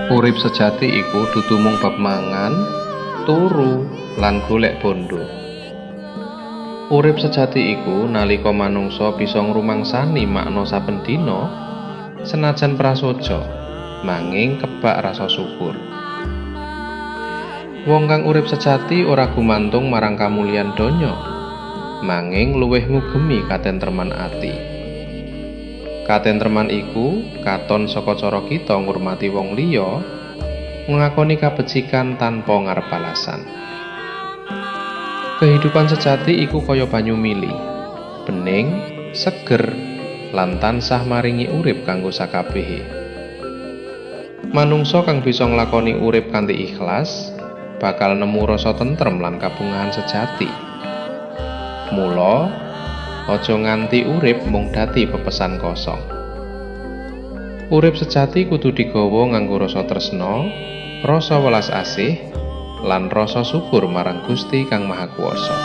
Urip sejati iku dudu mung bab mangan, turu, lan golek bondo. Urip sejati iku nalika manungsa bisa ngrumangsani makna saben dina, senajan prasaja, manging kebak rasa syukur. Wong kang urip sejati ora gumantung marang kamulyan donya, manging luwih ngugemi katentreman ati. Katentreman iku katon saka cara kita ngurmati wong liya, nglakoni kabecikan tanpa ngarep balasan. Kehidupan sejati iku kaya banyu mili, bening, seger, lan tansah maringi urip kanggo sakabehe. Manungsa kang bisa nglakoni urip kanthi ikhlas, bakal nemu rasa tentrem lan kabungahan sejati. Mula, aja nganti urip mung dadi pepesan kosong. Urip sejati kudu digawa nganggo rasa tresna, rasa welas asih, lan rasa syukur marang Gusti Kang Maha Kuwasa.